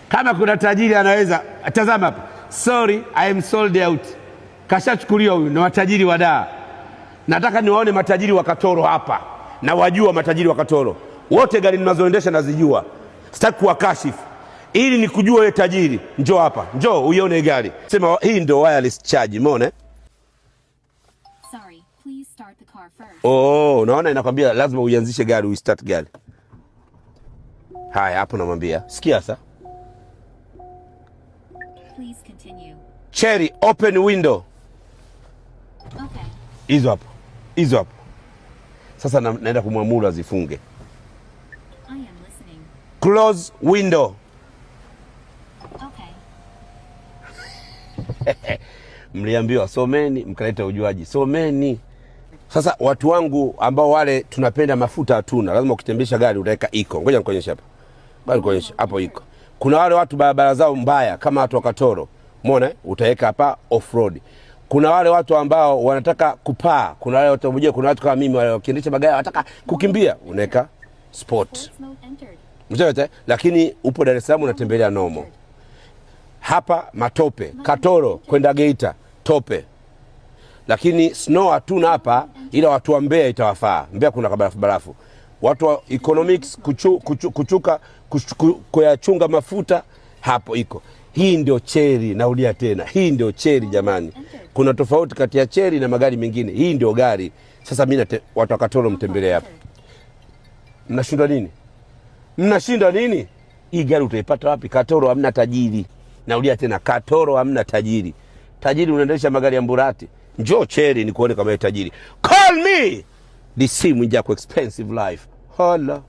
Kama kuna tajiri anaweza, tazama hapa, sorry, I am sold out. Kashachukuliwa huyu na matajiri wa Dar. Nataka niwaone matajiri wa Katoro hapa, na wajua matajiri wa Katoro wote, gari ninazoendesha nazijua, sitaki kuwakashifu ili nikujua wewe tajiri. Njoo hapa, njoo uione gari, sema hii ndio wireless charge, umeona eh? Sorry, please start the car first. Oh, unaona inakwambia lazima uianzishe gari, uistart gari. Haya, hapo namwambia, sikia sasa. Please continue. Chery, open window. Okay. Hizo hapo, hizo hapo. Sasa naenda kumwamuru azifunge. I am listening. Close window. Okay. Mliambiwa someni, mkaleta ujuaji. Someni. Sasa watu wangu ambao wale tunapenda mafuta hatuna, lazima ukitembesha gari utaweka eco. Ngoja nikuonyeshe hapa. Ngoja nikuonyeshe hapo eco. Kuna wale watu barabara zao mbaya kama watu wa Katoro. Umeona? Eh? Utaweka hapa off road. Kuna wale watu ambao wanataka kupaa, kuna wale watu unajua, kuna watu kama mimi wale wakiendesha magari wanataka kukimbia, unaweka sport. Sports mode entered. Mshaelewa? Lakini upo Dar es Salaam unatembelea normal. Hapa matope, Katoro kwenda Geita tope, lakini snow hatuna hapa, ila watu wa Mbeya itawafaa. Mbeya kuna kabarafu barafu. Watu wa economics kuchuka kuyachunga mafuta hapo iko. Hii ndio Chery, naulia tena, hii ndio Chery jamani. Kuna tofauti kati ya Chery na magari mengine. Hii ndio gari. Sasa mimi watu wa Katoro mtembelee hapa, mnashindwa nini? Mnashinda nini? Hii gari utaipata wapi? Katoro hamna tajiri. Naulia tena, Katoro hamna tajiri. Tajiri unaendesha magari ya Mburati. Njoo Chery nikuone kama wewe tajiri. Call me DC Mwijaku, expensive life. Hola.